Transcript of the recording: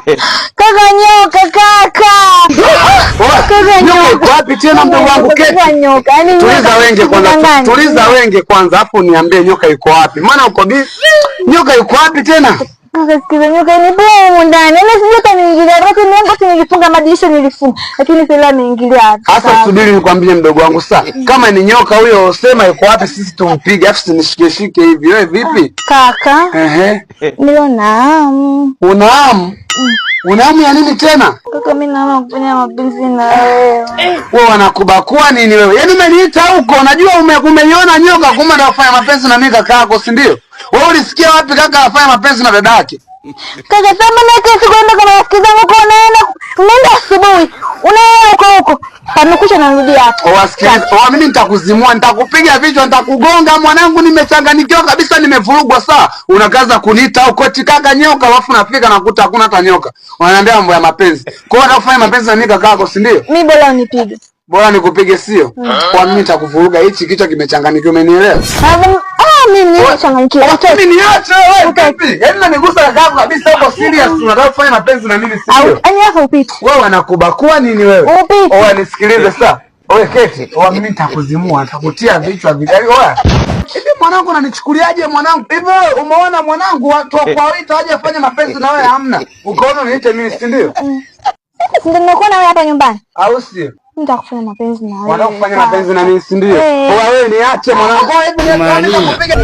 Kaka nyoka, kaka. Kaka Nyoka nyoka. wapi tena, mdogo wangu Kaka keti? nyoka. Yaani Tuliza nyoka, wenge kwanza, usidanganye. Tuliza wenge kwanza, afu niambie nyoka yuko wapi? Maana uko busy. Nyoka yuko wapi tena? Kaka sikiza, nyoka ni bomu ndani. Yaani sijui hata niingilia. Wakati niangu tu nilifunga madirisha, nilifunga. Lakini sasa ameingilia wapi? Sasa subiri nikwambie, mdogo wangu, sasa kama ni nyoka huyo, sema yuko wapi, sisi tumpige, afu sinishike shike hivi. Wewe vipi? Kaka, Ehe. niliona hamu. Una hamu? Una hamu ya nini tena? Kaka, mimi naona kufanya mapenzi na wewe. Wewe wanakubakua nini wewe? Yaani umeniita huko, unajua umeiona nyoka, kumbe ndio kufanya mapenzi na mimi kaka yako, si ndio? Wewe ulisikia wapi kaka afanya mapenzi na dadake? Kaka, sasa mbona kila siku naenda kwa marafiki zangu kwa unaenda asubuhi, unaenda huko huko. Pamekucha narudi hapa. Wasikilize, oh, mimi nitakuzimua, nitakupiga vichwa, nitakugonga mwanangu, nimechanganyikiwa kabisa, nimevurugwa saa. Unakaza kuniita huko eti kaka nyoka, alafu nafika nakuta hakuna hata nyoka. Wananiambia mambo ya mapenzi. Kwa hiyo unataka kufanya mapenzi na mimi kaka yako, si ndio? Mimi bora unipige. Bora nikupige, sio? Kwa mimi nitakuvuruga, hichi kichwa kimechanganyikiwa, umenielewa? Ah, mimi nimechanganyikiwa. Mimi niache wewe vipi? Yaani unanigusa kaka yako kabisa, uko serious, unataka kufanya mapenzi na mimi, si Au ndio? yaani hapo upite. Wewe wanakubakua nini wewe? Upite. Oya, nisikilize sasa. Oye keti, oya mimi nitakuzimua, nitakutia vichwa vile. Oya. Hivi mwanangu unanichukuliaje mwanangu? Hivi wewe umeona mwanangu watu wa kuwaita waje afanye mapenzi na wewe hamna? Ukaona uniite mimi, si ndio? Ndio nimekuwa na wewe hapa nyumbani. Au sio? Nitakufanya mapenzi na wewe. Wanataka kufanya mapenzi na mimi, si ndio? Eh. Oya wewe niache mwanangu. Oya hebu niache nitakupiga.